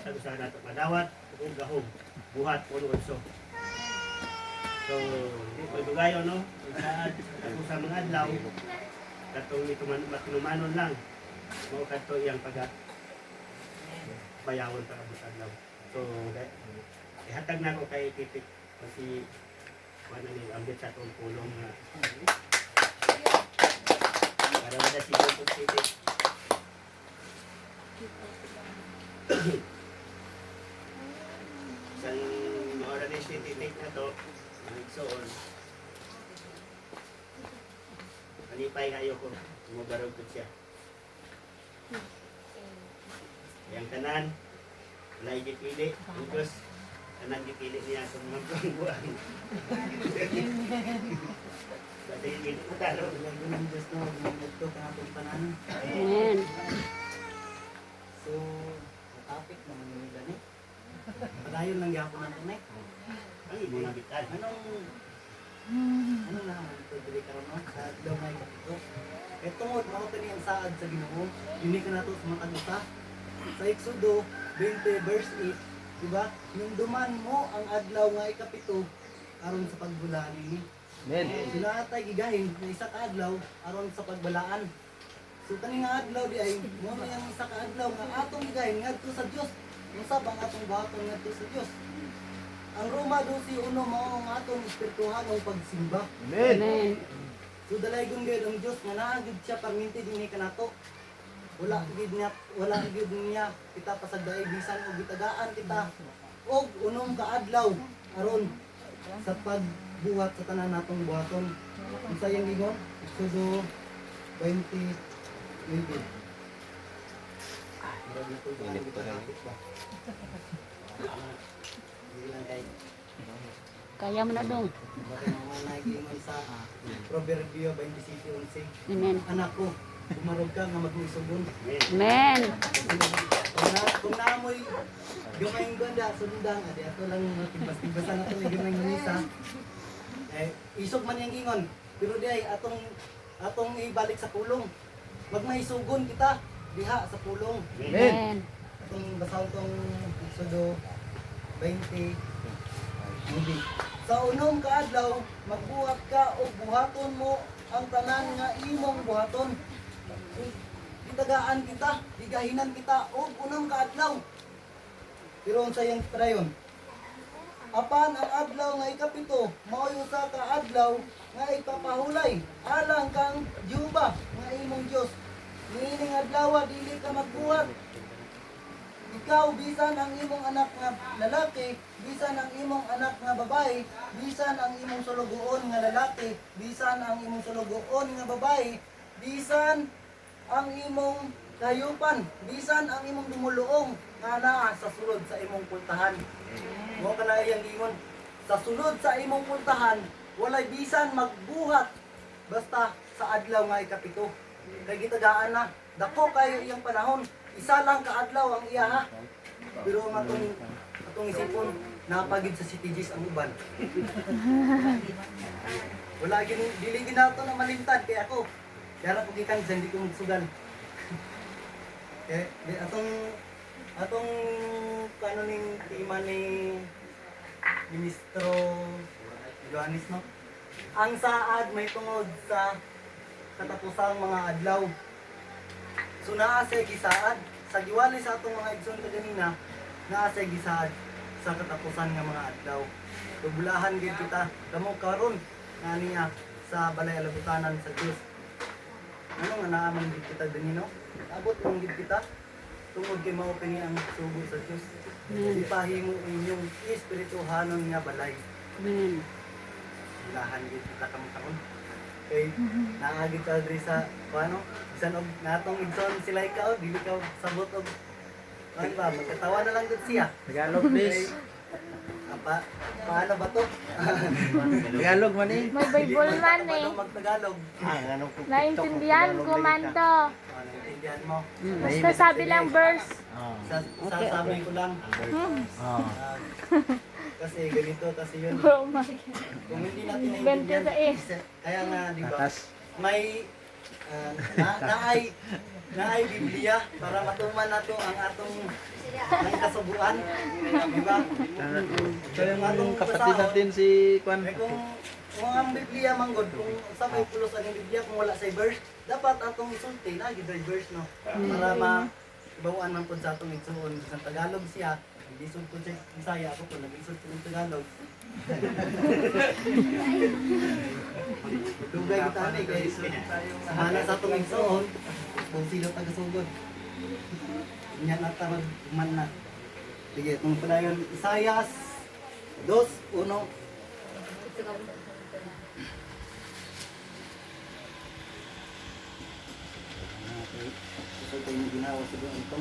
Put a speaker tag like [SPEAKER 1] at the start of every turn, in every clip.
[SPEAKER 1] Matag usa nato madawat ug gahom. Buhat 1:8. So, di ko dugayo, no? Ang saad sa mga adlaw katong ito man matinumanon lang mao kadto iyang paga bayawon para abot adlaw. So, ihatag na ko kay Titik kasi wala ni ambit sa atong pulong nga para madasigo kog Titik. Sang maura ni si Titik na to, ang igsoon. Malipay kayo ko, mubarog ko siya. Yang kanan, wala gipili. Ang Diyos, kanan gipili niya sa mga buang. Dati gipili ko talo.
[SPEAKER 2] Lagi ng Diyos, no, magmugto ka atong tanan.
[SPEAKER 3] Amen.
[SPEAKER 2] So, sa topic naman nila ni. Padayon lang gyapon nato ni.
[SPEAKER 1] Ang imo na bitan.
[SPEAKER 2] Anong ano na ang ito diri karon, no? Sa adlaw nga ikapito. Kay tungod mao kani ang saad sa Ginoo, unique na nato sa matag usa. Sa Exodo 20 verse 8, di ba? Nunduman mo ang adlaw nga ikapito aron sa pagbulaan ini.
[SPEAKER 4] Amen.
[SPEAKER 2] So naa tay gigahin na isa ka adlaw aron sa pagbalaan. So kani nga adlaw di ay mo na yang isa ka adlaw nga atong gigahin ngadto sa Dios. Unsa bang atong buhaton ngadto sa Dios? Ang Roma 12:1 mao ang atong espirituhanong pagsimba.
[SPEAKER 4] Amen.
[SPEAKER 3] Amen.
[SPEAKER 2] So dalaygon gayud ang Dios nga naa gyud siya perminti dinhi kanato. Wala gyud niya kita pasagdae bisan og gitagaan kita og unom ka adlaw aron sa pagbuhat sa tanan natong buhaton. Unsa iyang giingon? Exodo 20:20. Murag natulduan
[SPEAKER 4] Init
[SPEAKER 2] kita
[SPEAKER 4] pa rin.
[SPEAKER 2] hapit ba? Hindi lang kay
[SPEAKER 3] Kaya mo na dong.
[SPEAKER 2] baka mga nagiingon sa Proverbio 27:11.
[SPEAKER 3] Amen.
[SPEAKER 2] Anak ko, umarog ka nga magmisugon.
[SPEAKER 3] Amen.
[SPEAKER 2] Kung naamoy gamayng ganda, sundang, adi ato lang mga timbas-timbasan ato ni gamayng misa. Eh, isog man yung ingon. Pero di ay atong atong ibalik sa pulong. Magmaisugon kita diha sa pulong.
[SPEAKER 1] Amen.
[SPEAKER 3] Amen.
[SPEAKER 2] Atong basahon tong Exodo 20. Hindi. Sa unom ka adlaw, magbuhat ka og buhaton mo ang tanan nga imong buhaton. Gitagaan kita, gigahinan kita og unom ka adlaw. Pero unsa yang padayon? Apan ang adlaw nga ikapito, mao'y usa ka adlaw nga ipapahulay alang kang Jehova nga imong Dios. Niining adlaw dili ka magbuhat. Ikaw bisan ang imong anak nga lalaki, bisan ang imong anak nga babae, bisan ang imong sulugoon nga lalaki, bisan ang imong sulugoon nga babae, bisan ang imong kayupan, bisan ang imong dumuluong nga naa sa sulod sa imong pultahan. Mao kana iyang giingon, sa sulod sa imong pultahan, walay bisan magbuhat basta sa adlaw nga ikapito. Kay gitagaan na, dako kayo iyang panahon, isa lang kaadlaw ang iya ha. Pero ang atong atong isipon, napagid sa CTGs ang uban. Wala gin dili gid nato na malimtan kay ako. Kaya ko gikan dyan, di ko magsugal. Eh, di atong atong kano ning tema ni Ministro Johannes, no? Ang saad may tungod sa katapusang mga adlaw. So naa sa gisaad sa giwali sa atong mga igsoon kaganina, naa sa gisaad sa katapusan nga mga adlaw. So bulahan gid kita kamo karon nga niya sa balay alabutanan sa Dios. Ano nga naa man gid kita dinhi, no? Abot man gid kita tungod kay mao kini ang sugo sa Dios.
[SPEAKER 3] Amen.
[SPEAKER 2] Ipahimo inyong espirituhanon nga balay.
[SPEAKER 3] Amen.
[SPEAKER 2] Bulahan gid kita kamo karon. Kay naa gid ka diri sa kuano, bisan og natong igsoon sila ikaw, dili ka sabot og ano ba, magkatawa na lang gud siya.
[SPEAKER 4] Tagalog, please.
[SPEAKER 2] Apa, paano ba to?
[SPEAKER 4] Tagalog man eh.
[SPEAKER 5] May Bible man eh.
[SPEAKER 2] Magtagalog.
[SPEAKER 4] Ah, anong kung TikTok,
[SPEAKER 5] Naintindihan
[SPEAKER 4] Tagalog
[SPEAKER 5] ko
[SPEAKER 4] lagi
[SPEAKER 5] man
[SPEAKER 4] ka.
[SPEAKER 5] to.
[SPEAKER 2] Ah, naintindihan mo.
[SPEAKER 5] Basta sabi lang verse.
[SPEAKER 4] Ah.
[SPEAKER 2] Sa, sasabi ko lang.
[SPEAKER 4] Ah.
[SPEAKER 2] Ah, kasi ganito kasi yun.
[SPEAKER 5] Oh my God.
[SPEAKER 2] Kung hindi natin naiintindihan,
[SPEAKER 5] 26.
[SPEAKER 2] kaya nga, di ba,
[SPEAKER 4] Tatas.
[SPEAKER 2] may naay naay Biblia para matuman nato ang atong Ng kasubuan, di ba?
[SPEAKER 4] Ito yung kapatid natin si Kwan.
[SPEAKER 2] Eh, kung ang Biblia manggod, kung sa may pulos ang Biblia kung wala sa verse, dapat atong isulti na gid verse, no, para ma bawaan man pud sa atong igsuon. Sa Tagalog siya, nag-isod pud sa Bisaya, ako pud nag-isod pud og Tagalog. Dugay kita ani kay samana sa atong igsuon, kung sino tagasugod. Nya na ta man na. Sige, itong padayon, Isayas 2:1. Okay. Ito tayo yung ginawa sa doon ito.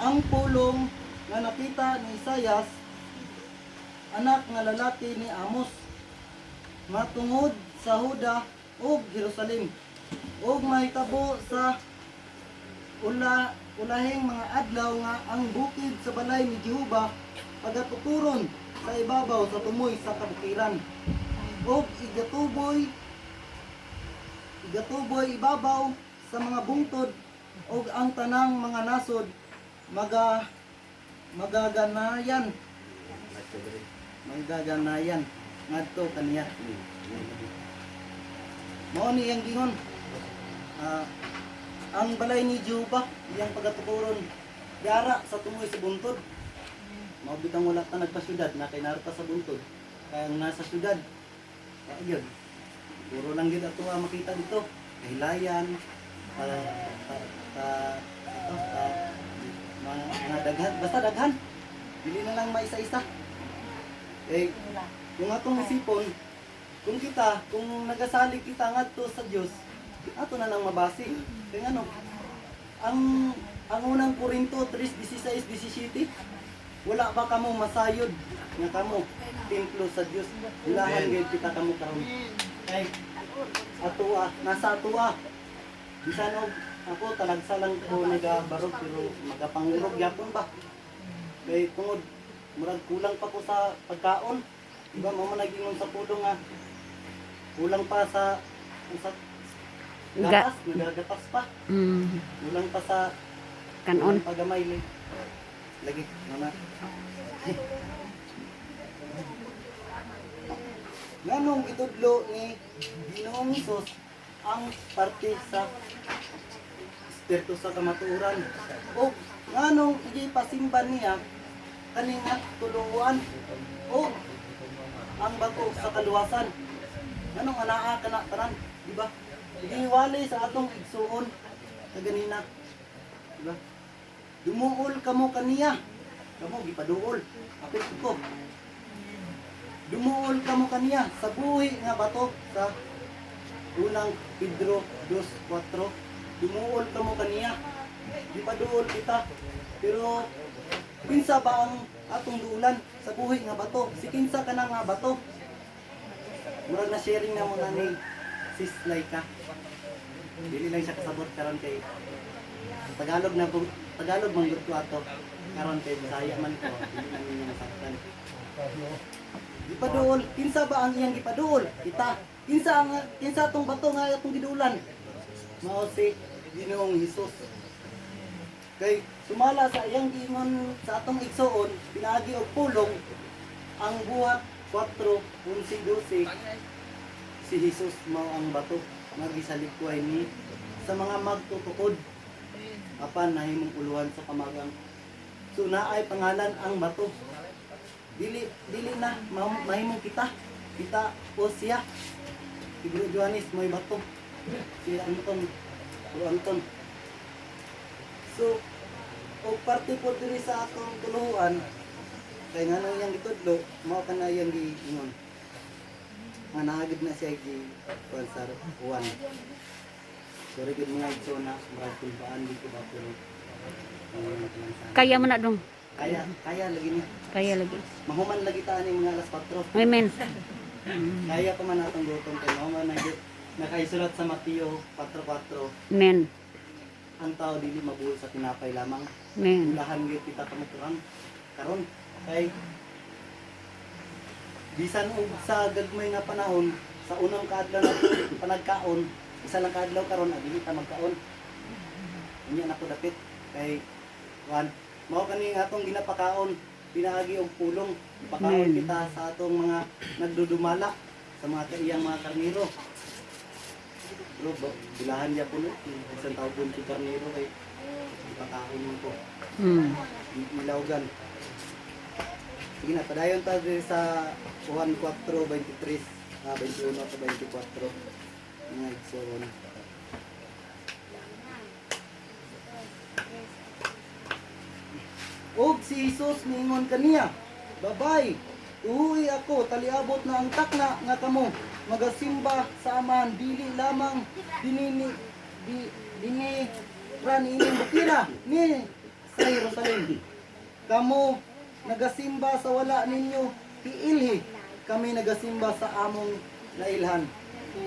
[SPEAKER 2] Ang pulong nga nakita ni Isayas, anak nga lalaki ni Amos, matungod sa Huda ug Jerusalem, ug mahitabo sa ulahing mga adlaw nga ang bukid sa balay ni Jehova pagatukuron sa ibabaw sa tumoy sa kabukiran ug igatuboy igatuboy ibabaw sa mga bungtod, ug ang tanang mga nasod magaganayan magaganayan ngadto kaniya. Mao ni iyang gingon. Ang balay ni Jehova iyang pagatukuron yara sa tumoy sa buntod. Mao bitang wala ta nagpasyudad na kay narta sa buntod, kaya ang nasa syudad wa gyud, puro lang gyud ato ang makita dito, kahilayan, ta, ta, ta, ito, ta, mga daghan, basta daghan, dili na lang maisa-isa. Eh, kung atong isipon, kung kita, kung nagasalig kita ngadto sa Dios, ato na lang mabasi. Kaya ano, ang unang Korinto 3:16-17, wala ba kamo masayod nga kamo templo sa Dios? Ulahan gyud kita kamo karon. Kay atoa, nasa atoa. Bisan og ako talagsa lang ko nagabarog pero magapangurog gyapon ba. Kay tungod murag kulang pa ko sa pagkaon. Diba mo man nagingon sa pulong nga kulang pa sa gatas, nagagatas pa. Kulang pa sa
[SPEAKER 3] Kanon.
[SPEAKER 2] kulang pa gamay lagi mama. Nganong itudlo ni Ginoong Hesus ang parte sa espiritu sa kamatuoran? O nganong igipasimba niya kaning nga tuluan o ang bato sa kaluwasan? Nganong anaa kana tanan, di ba? Giwali sa atong igsuon kaganina, di ba? Dumuol kamo kaniya. Kamo gipaduol. Apil ko. Dumuol kamo kaniya sa buhi nga bato sa unang Pedro 2:4. Dumuol kamo kaniya. Gipaduol kita. Pero kinsa ba ang atong duulan sa buhi nga bato? Si kinsa kana nga bato? Murag na sharing na mo na ni Sis Laika. Dili lang siya kasabot karon kay Tagalog na po, Tagalog man gud ko ato. Karon kay Bisaya man ko, dili lang niya masaktan. Gipaduol, kinsa ba ang iyang gipaduol? Kita. Kinsa atong bato nga atong giduulan? Mao si Ginoong Hesus. Kay sumala sa iyang giingon sa atong igsuon, pinaagi og pulong ang Buhat 4:11-12, si Jesus mao ang bato nga gisalikway ni sa mga magtutukod apan nahimong uluhan sa kamagang. So naay pangalan ang bato. Dili dili na mahimong kita kita o siya. Si Bro Johannes may bato. Si Anton, Bro Anton. So og parte po diri sa atong tuluhan kay nga nang iyang gitudlo mao kana iyang giingon nga naagid na siya gi kuan sa uwan. Sorry gid mga igsoon na murag kulbaan dito ba, pero lang sana.
[SPEAKER 3] Kaya mo na dong.
[SPEAKER 2] Kaya kaya lagi niya.
[SPEAKER 3] Kaya lagi.
[SPEAKER 2] Mahuman lagi ta ani mga alas 4.
[SPEAKER 3] Amen.
[SPEAKER 2] Kaya pa man atong gutom kay mahuman na gyud. Nakaisulat sa Mateo 4:4,
[SPEAKER 3] Amen.
[SPEAKER 2] ang tao dili mabuhi sa tinapay lamang.
[SPEAKER 3] Amen.
[SPEAKER 2] Ulahan gyud kita kamuturan karon kay bisan og sa gagmay nga panahon sa unang kaadlaw na panagkaon, isa lang kaadlaw karon, dili ta magkaon. Unya nako dapit kay kuan mao kani atong ginapakaon pinaagi og pulong. Pakaon
[SPEAKER 3] Amen.
[SPEAKER 2] kita sa atong mga nagdudumala sa mga kaiyang mga karniro. Pero bilahan niya puno, isang taon si karniro kay ipakaon mo ko. Ilawgan. Sige na, padayon ta diri sa Juan 4:23, 21 to 24. Mga igsoon. Og si Jesus ningon kaniya, "Babay, uwi ako, taliabot na ang takna nga kamo magasimba sa Amahan dili lamang dinini di dini ra niining bukira ni sa Jerusalem. Kamo nagasimba sa wala ninyo hiilhi, kami nagasimba sa among nailhan.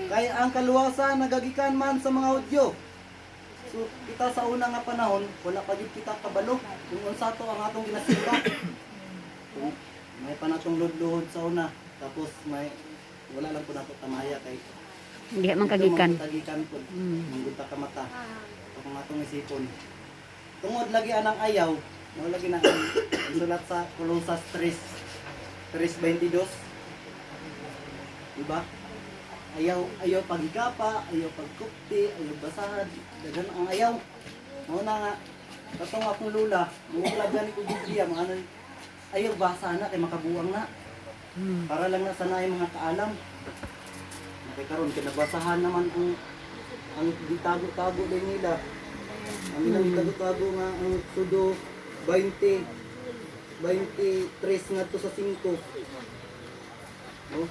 [SPEAKER 2] Kay ang kaluwasan nagagikan man sa mga Hudyo." So kita sa una nga panahon, wala pa gyud kita kabalo kung unsa to ang atong ginasimba. Kung may panatong luhod sa una, tapos may wala lang po nato tamaya kay
[SPEAKER 3] Hindi man kagikan.
[SPEAKER 2] Tagikan po. Manggunta ka mata. Kung atong isipon. Tungod lagi anang ayaw, mao lagi na ang sulat sa Colosas 3 3:22. Diba? Ayaw ayaw paghigapa, ayaw pagkupti, ayaw basahan, daghan ang ayaw. Mao na nga katong akong lula, muukla gani ko Biblia, mga ano, ayaw basa na kay makabuang na. Para lang na sanay mga kaalam. Kay karon kinabasahan naman ang gitago-tago din nila. Ang ilang gitago-tago nga ang sudo 20 23 ngadto sa 5. No?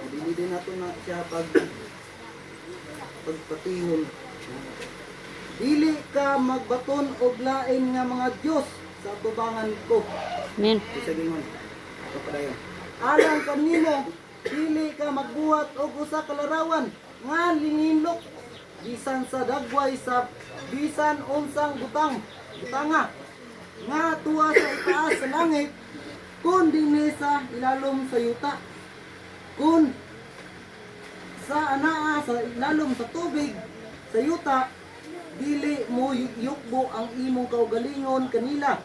[SPEAKER 2] Dili din nato na siya pagpatihon. Dili ka magbaton og lain nga mga Dios sa atubangan ko.
[SPEAKER 3] Amen.
[SPEAKER 2] Isa gingon. Ito pa dayon. Alang kanimo, dili ka magbuhat og usa ka larawan nga linginlok bisan sa dagway sa bisan unsang butang butanga nga tuwa sa itaas sa langit kun dinhi sa ilalom sa yuta kun sa anaa sa ilalom sa tubig sa yuta. Dili mo yukbo ang imong kaugalingon kanila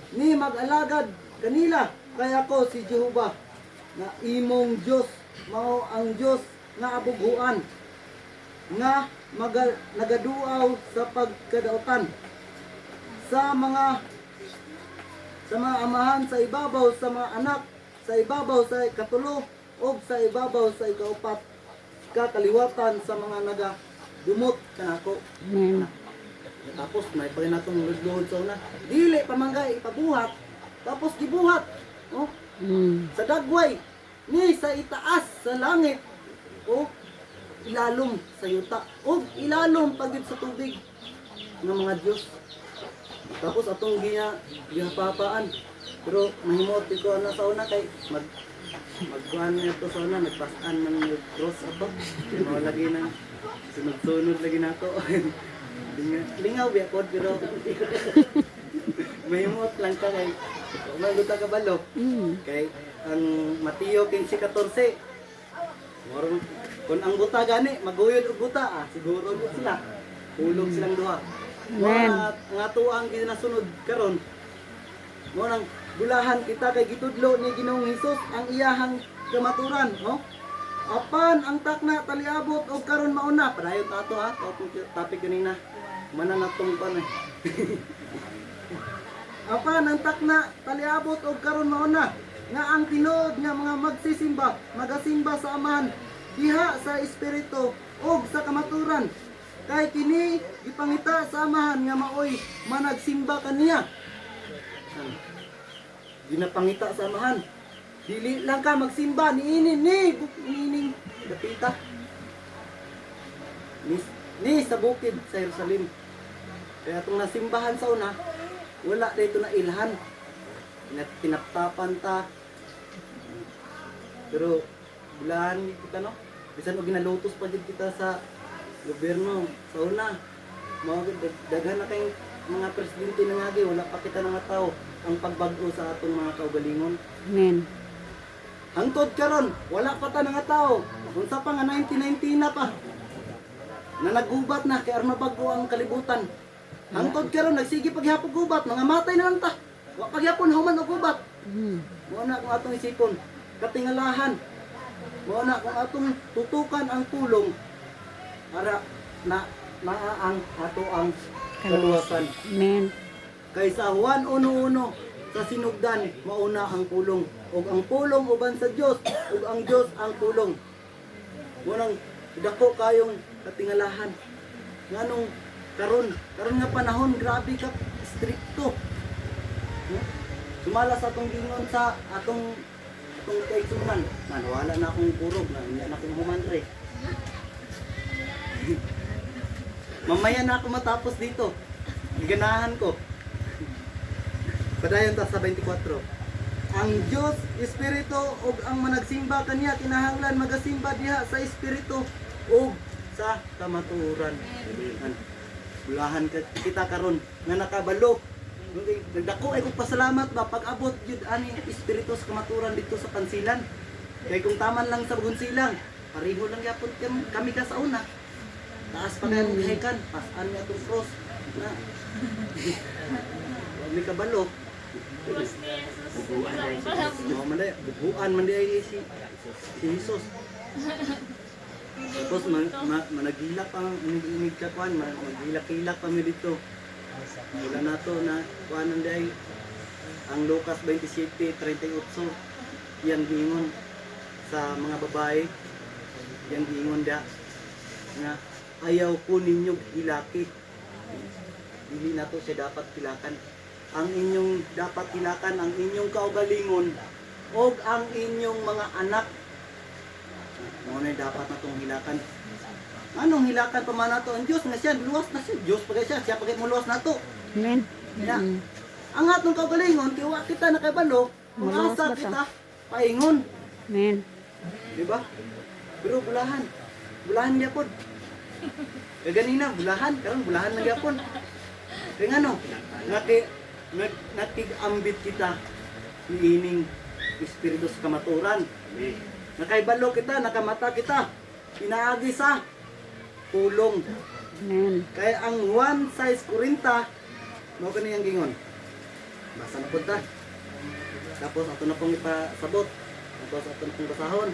[SPEAKER 2] ni mag-alagad kanila, kaya ko si Jehova nga imong Dios mao ang Dios nga abughuan nga nagaduaw sa pagkadautan sa mga amahan sa ibabaw sa mga anak sa ibabaw sa ikatulo ug sa ibabaw sa ikaupat kakaliwatan sa mga naga dumot kanako.
[SPEAKER 3] Amen.
[SPEAKER 2] Tapos may pa natong luhod sa una. Dili pamanggay ipabuhat. Tapos gibuhat. Oh, sa dagway ni sa itaas sa langit o ilalom sa yuta o ilalom pagid sa tubig ng mga Diyos. Tapos atong ginapapaan. Pero mahimot ko na sa una kay magkuan na ito sa una, nagpasaan man yung cross ato. Mao lagi na sunod-sunod lagi nako. Lingaw biya pod pero mahimot lang ka kay umagot ka balo. Kay ang Mateo 15:14. Murong kung ang buta gani maguyod og buta siguro gud sila. Hulog silang duha.
[SPEAKER 3] Amen.
[SPEAKER 2] Nga nga tuang ginasunod karon. Mo nang bulahan kita kay gitudlo ni Ginoong Hesus ang iyahang kamaturan, no? Apan ang takna taliabot og karon mauna. Padayon ta ato ha, topic kanina. Mana natong pa na. Apan ang takna taliabot og karon mauna nga ang tinuod nga mga magsisimba magasimba sa Amahan diha sa espiritu ug sa kamaturan kay kini gipangita sa Amahan nga maoy managsimba kaniya. Ginapangita sa Amahan. Dili lang ka magsimba niini ni niining dapita ni sa bukid sa Jerusalem. Kaya itong nasimbahan sa una, wala dito na ilhan. Tinaptapan ta. Pero bulahan kita no. Bisan og ginalutos pa jud kita sa gobyerno sa una. Mao daghan na kay mga presidente na ngagi, wala pa kita nga tao ang pagbag-o sa atong mga kaugalingon.
[SPEAKER 3] Amen.
[SPEAKER 2] Hangtod karon, wala pa ta nga tao. Unsa pa nga 1990 na pa. Na nagubat na kay aron mabago ang kalibutan. Hangtod karon nagsige paghapon gubat, mga matay na lang ta. Wa pagyapon human og gubat. Mao na kung atong isipon, katingalahan. Mao na kung atong tutukan ang pulong para na naa ang ato ang kaluwasan.
[SPEAKER 3] Amen.
[SPEAKER 2] Kay sa Juan 1:1 sa sinugdan mauna ang pulong ug ang pulong uban sa Dios ug ang Dios ang pulong. Munang dako kayong katingalahan. Nganong karon karon nga panahon grabe ka strikto. No? Sumala sa atong gingon sa atong atong kaigsunan, man wala na akong kurog na unya na akong humanre. Mamaya na ako matapos dito. Ganahan ko. Padayon ta sa 24. Ang Dios espiritu ug ang managsimba kaniya kinahanglan magasimba diha sa espiritu ug sa kamatuoran. Amen. Bulahan ka kita karon nga nakabalo. Nagdako ay kong pasalamat ba pag-abot gyud ani espiritu sa kamatuoran dito sa Pansilan. Kay kung taman lang sa Bagunsilang, pareho lang gyapon kami ka sa una. Taas pa kayo mm. Gihikan, pasaan nga itong cross. Na. Wa mi kabalo.
[SPEAKER 5] Cross ni Jesus.
[SPEAKER 1] Bubuan na si Jesus.
[SPEAKER 2] Mao man day, bubuan man day si si Jesus. Tapos man, managilak pa inig ka kuan, maghilak-hilak pa mi dito. Wala na to na kuan day ang Lucas 27:38 yang giingon sa mga babae, yang giingon da nga ayaw ko ninyong hilaki. Dili na to siya dapat hilakan. Ang inyong dapat hilakan ang inyong kaugalingon og ang inyong mga anak. Mao na dapat natong hilakan. Anong hilakan pa man nato ang Dios nga siya luwas na siya Dios pa siya siya pa muluwas nato.
[SPEAKER 3] Amen.
[SPEAKER 2] Ya. Ang atong kaugalingon kay wa kita nakabalo kung
[SPEAKER 3] Muluwas
[SPEAKER 2] asa
[SPEAKER 3] ba ta?
[SPEAKER 2] kita paingon,
[SPEAKER 3] Amen.
[SPEAKER 2] di ba? Pero bulahan. Bulahan gyapon. Kay ganina bulahan, karon bulahan na gyapon. Kay ngano? Naki nag nakig-ambit kita niining espiritu sa kamaturan.
[SPEAKER 1] Amen.
[SPEAKER 2] Nakaibalo kita, nakamata kita. Pinaagi sa pulong.
[SPEAKER 3] Amen.
[SPEAKER 2] Kaya ang 1 size 40, mao kani ang gingon. Basa na pud ta. Tapos ato na pong ipasabot. Tapos ato na pong basahon.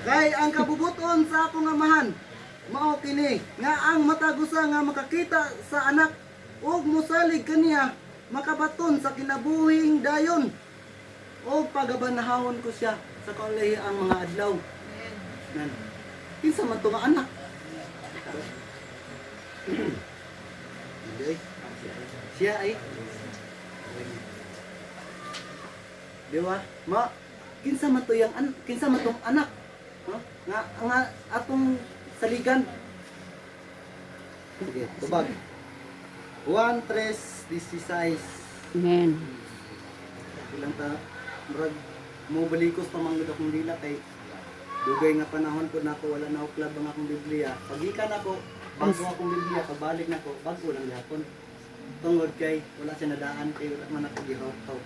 [SPEAKER 2] Kay ang kabubuton sa akong amahan, mao kini nga ang matag usa nga makakita sa anak ug mosalig kaniya makabaton sa kinabuhing dayon o pagabanahawon ko siya sa kaulahi ang mga adlaw. Nan. Kinsa man to nga anak? Hindi ay. Siya ay. Di ba? Ma, kinsa man to yang an, kinsa man tong anak? No? Nga nga atong saligan. Sige, tubag. 1 3 16.
[SPEAKER 3] Amen.
[SPEAKER 2] Ilang ta murag mo balikos pa man gud akong dila kay dugay nga panahon po nako wala na ako club ang akong Biblia. Pagikan ako, bago akong Biblia, pagbalik nako, bago lang gihapon. Tungod kay wala siya nadaan kay wala man ako gihawk.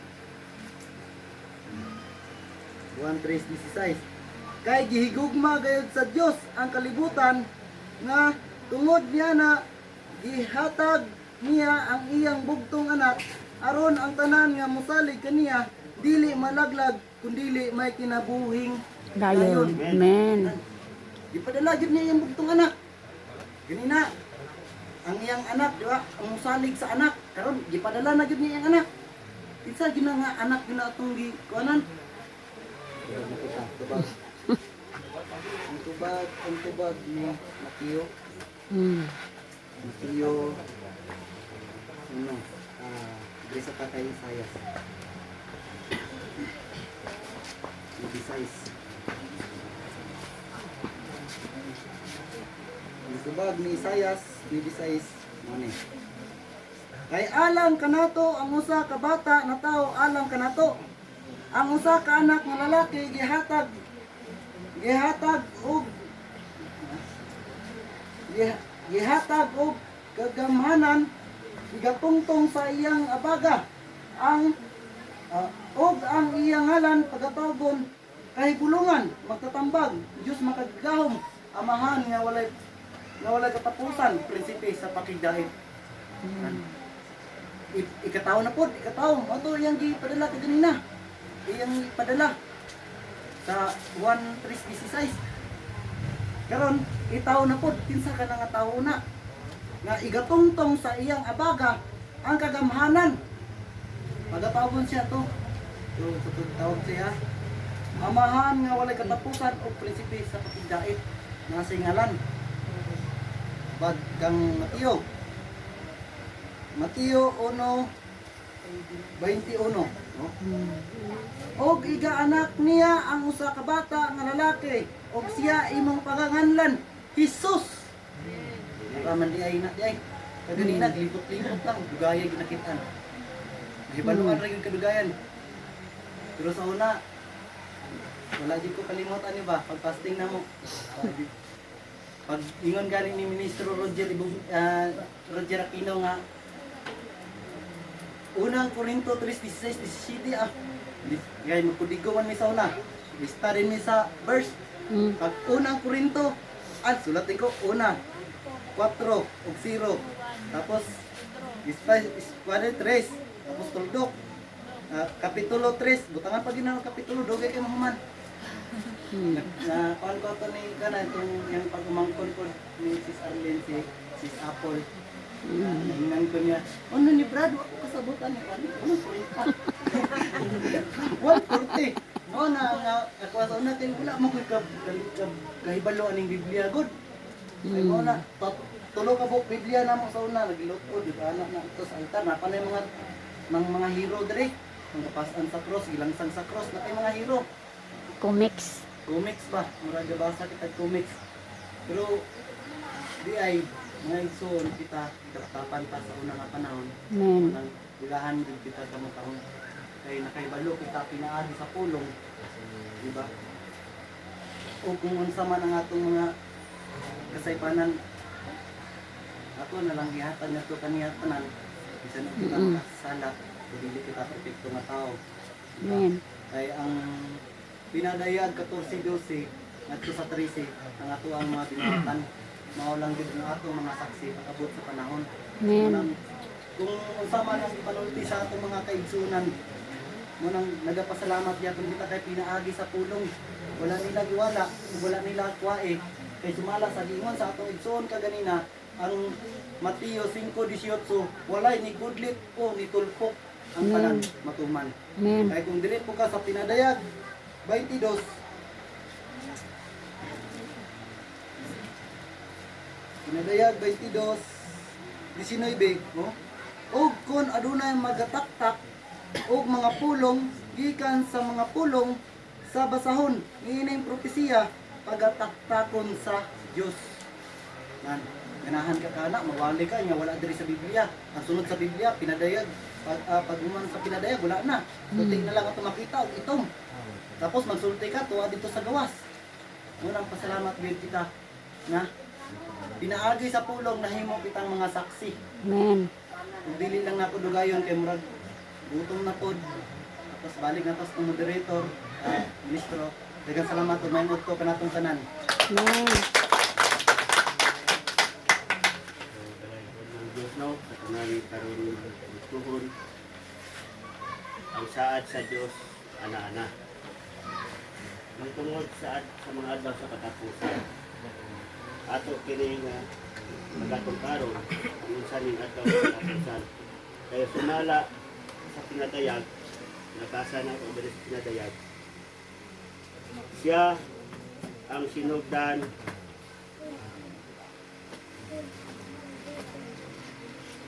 [SPEAKER 2] 1:3-16. Kay gihigugma gayud sa Dios ang kalibutan nga tungod niya na gihatag niya ang iyang bugtong anak aron ang tanan nga mosalig kaniya dili malaglag kundili may kinabuhing
[SPEAKER 3] Dayon. Amen.
[SPEAKER 2] Gipadala gyud niya iyang bugtong anak. Ganina ang iyang anak, di ba? Ang mosalig sa anak karon gipadala na gyud niya iyang anak. Kinsa gyud na nga anak gyud na atong gikuanan? Tubag. Ang tubag ni Mateo. Mateo ano, diri sa tatay Isayas. 26. Ang tubag ni Isayas, 26, mo ni. Kay alang kanato ang usa ka bata na tao alang kanato. Ang usa ka anak nga lalaki gihatag gihatag og gihatag og kagamhanan gigatungtong sa iyang abaga ang og ang iyang ngalan pagatawgon kahibulungan magtatambag Dios makagagahom amahan nga walay Nga wala katapusan, prinsipe sa pakigdait. Ikataw na pod, ikataw. Mao to iyang gipadala kaganina. Iyang ipadala sa 1:3:16. Karon itaw na pod, kinsa ka na nga tawo na nga igatungtong sa iyang abaga ang kagamhanan. Pagatawgon siya to. So, sa tawag siya. Amahan nga walay katapusan o prinsipe sa pakigdait nga singalan. Bag kang Mateo. Mateo 1:21, no? Og iga-anak niya ang usa ka bata nga lalaki og siya imong paganganlan Jesus. Raman di ay na di ay. Kaganina lipot-lipot lang dugaya ginakitaan. Nahibaluan ra gyud kadugayan. Pero sa una wala jud ko kalimutan ni ba pag fasting na mo. Pag ingon gani ni Ministro Roger Roger Aquino nga Unang Korinto 3:16-17 ah. Gay magkudigo man mi sa una. Lista rin mi sa verse. Pag unang Korinto, sulat din ko una 4 ug 0. Tapos ispa 3, tapos tuldok. Kapitulo 3, butangan pa gid na ang kapitulo dugay kay mahuman. Na kuan ko to ni kana itong yung pag-umangkon ko ni Sis Arlene, si Sis Apple. Naingnan ko niya, ano ni Brad, wa ko kasabutan ni ano, ano kwenta. 1:40. Mo na nga ako sa una kay wala mo koy kahibalo aning Biblia gud. Ay mo na tulo ka buok Biblia na mo sa una nagiluto di ba anak na ito sa altar na panay mga hero dire. Ang kapasan sa cross, gilangsang sa cross na kay mga hero.
[SPEAKER 3] Comics.
[SPEAKER 2] Comics ba? Murag gabasa kita comics. Pero di ay mga igsoon kita kaptapan pa sa una nga panahon.
[SPEAKER 3] Amen.
[SPEAKER 2] Unang ulahan din kita sa mga taon. Kay nakaibalo kita pinaagi sa pulong. Di ba? O kung unsa man ang atong mga kasaypanan ato na lang gihatag nato kaniya tanan bisan og kita makasala dili kita perpekto nga tao. Di ba?
[SPEAKER 3] Amen.
[SPEAKER 2] Kay ang pinadayag 14:12 ngadto sa 13 ang ato ang mga binuhatan mao lang gid ang ato mga saksi pag-abot sa panahon.
[SPEAKER 3] Amen.
[SPEAKER 2] Munang, kung unsa man ang ipanulti sa atong mga kaigsunan, munang nagapasalamat gyapon kita kay pinaagi sa pulong. Wala nila giwala, wala nila kuwae. Kay sumala sa giingon sa atong igsuon kaganina ang Mateo 5:18, walay ni gudlit o ni tulpok ang tanan matuman.
[SPEAKER 3] Amen.
[SPEAKER 2] Kaya kung dili po ka sa pinadayag, 22, pinadayag 22:19, no? Og kung adunay magataktak og mga pulong gikan sa mga pulong sa basahon niining propesiya pagataktakon sa Dios. Nan, ganahan ka kana, mawali ka nya wala diri sa Biblia. Ang sunod sa Biblia pinadayag pag human sa pinadayag wala na. Sulti na lang ato makita og itom. Tapos magsulti ka tuwa dito sa gawas. Unang pasalamat gyud kita nga pinaagi sa pulong nahimo kitang mga saksi.
[SPEAKER 3] Amen.
[SPEAKER 2] Kung dili lang nako dugayon kay murag gutom na pod. Tapos balik na tos ng moderator, ministro. Daghang salamat ug maayong udto kanatong tanan.
[SPEAKER 3] Amen.
[SPEAKER 1] Ng Diyos no, sa tanan karon tuhon ang saad sa Diyos ana-ana. Magtungod sa sa mga adlaw sa katapusan. Ato kini nga magatong karon ang unsa ning adlaw sa katapusan. Kaya sumala sa pinadayag, nabasa na ako diri sa pinadayag. Siya ang sinugdan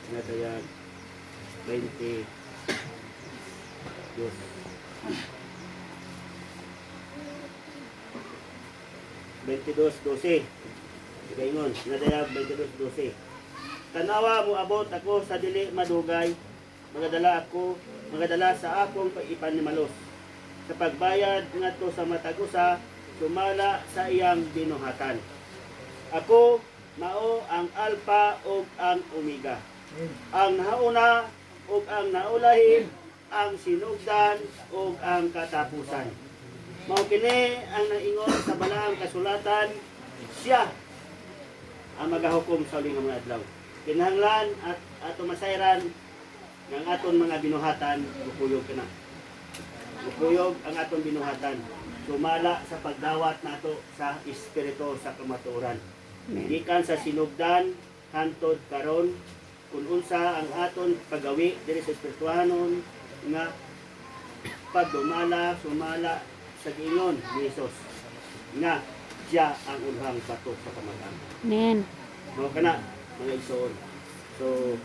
[SPEAKER 1] pinadayag 20 Diyos. 22:12. Gaingon, pinadayag 22:12. Tanawa mo abot ako sa dili madugay, magadala sa akong ipanimalos. Sa pagbayad ngadto sa matag usa sumala sa iyang binuhatan. Ako mao ang Alpha ug ang Omega. Ang nauna ug ang naulahi, ang sinugdan ug ang katapusan. Mao kini ang naingon sa balaang kasulatan, siya ang magahukom sa uling mga adlaw. Kinahanglan at ato masayran ng aton mga binuhatan, mukuyog ka na. Mukuyog ang aton binuhatan. Sumala sa pagdawat nato sa espiritu sa kamatuoran.
[SPEAKER 3] Amen.
[SPEAKER 1] Gikan sa sinugdan hantod karon kung unsa ang aton pagawi diri sa espirituhanon nga pagdumala sumala sa giingon ni Jesus nga siya ang ulhang bato sa kamag-an.
[SPEAKER 3] Amen.
[SPEAKER 1] Mao kana mga igsoon. So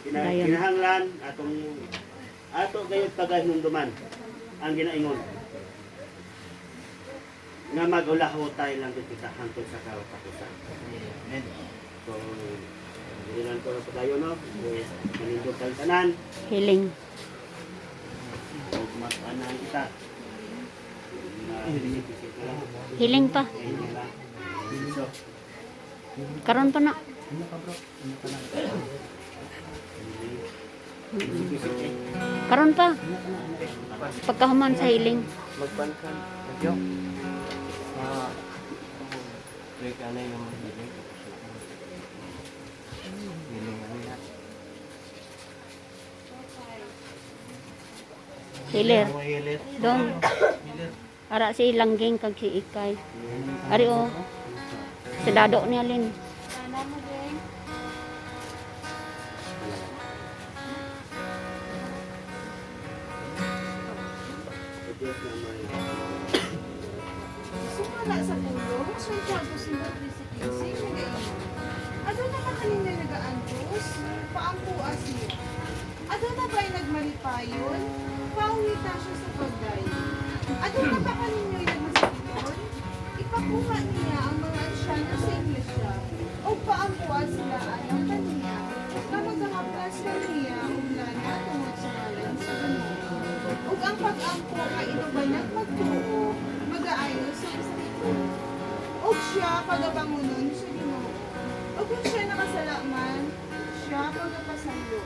[SPEAKER 3] Dayon.
[SPEAKER 1] kinahanglan atong ato gayud pagahinumduman ang ginaingon nga magulahotay lang gud kita hangtod sa katapusan.
[SPEAKER 4] Amen.
[SPEAKER 1] So, hindi lang ko na padayon, no? So, manindog tayong tanan.
[SPEAKER 3] Healing.
[SPEAKER 1] So, mag-anahan kita. Isip-isip na lang.
[SPEAKER 3] Healing pa.
[SPEAKER 1] Ayun na lang. So,
[SPEAKER 3] Karon pa na.
[SPEAKER 4] Ano ka, bro? Ano ka lang?
[SPEAKER 1] isip-isip eh.
[SPEAKER 3] Karon pa. Pagkahuman sa healing.
[SPEAKER 6] Magpan ka. Nagyo. Ah. Break ano yung hiling. Hiling ano yan.
[SPEAKER 3] Healer.
[SPEAKER 6] Mga hilir.
[SPEAKER 3] Dong.
[SPEAKER 4] Healer.
[SPEAKER 3] Ara si Langgeng kag si Ikay. Ari oh. Si Dado ni Alin.
[SPEAKER 5] Sana mo, Geng.
[SPEAKER 1] Sa Diyos na may
[SPEAKER 5] Sumala sa pulong, Santiago 5:13-15, nagaingon. Aduna ba kaninyo nagaantos? Paampuas niya. Aduna ba'y nagmalipayon? Pauwita siya sa pagdayon. Aduna ba kaninyo'y nagmasakiton? Ipakuha niya ang mga ansyano sa iglesia o paampuas sila alang kaniya nga magahaplas kaniya og lana tungod sa ngalan sa Ginoo. Ug ang pag-ampo kay inubanag pagtuo, magaayo sa kasakiton. Ug siya pagabangunon sa Ginoo. Ug kung siya nakasala man, siya pagapasaylo.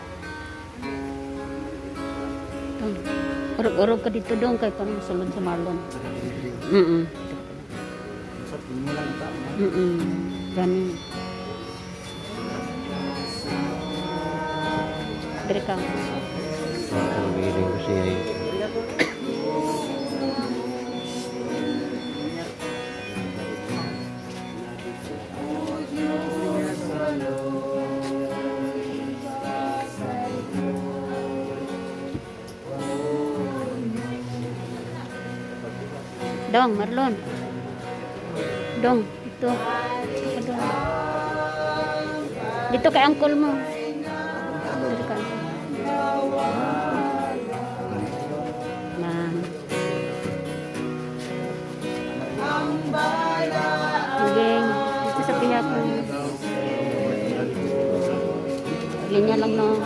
[SPEAKER 3] Dong. Urog-urog ka dito dong kay parang sulod sa Marlon.
[SPEAKER 4] Sa tingin mo lang ita. No?
[SPEAKER 3] Gani. Diri ka.
[SPEAKER 6] Ang hiling ko siya eh.
[SPEAKER 5] O Diyos, aloy, pasaylo.
[SPEAKER 3] Dong, Marlon. Dong, dito. Dito ka dong. Dito kay uncle mo. Dito ka. Ma'am. Geng, dito sa pihak. Linya lang no.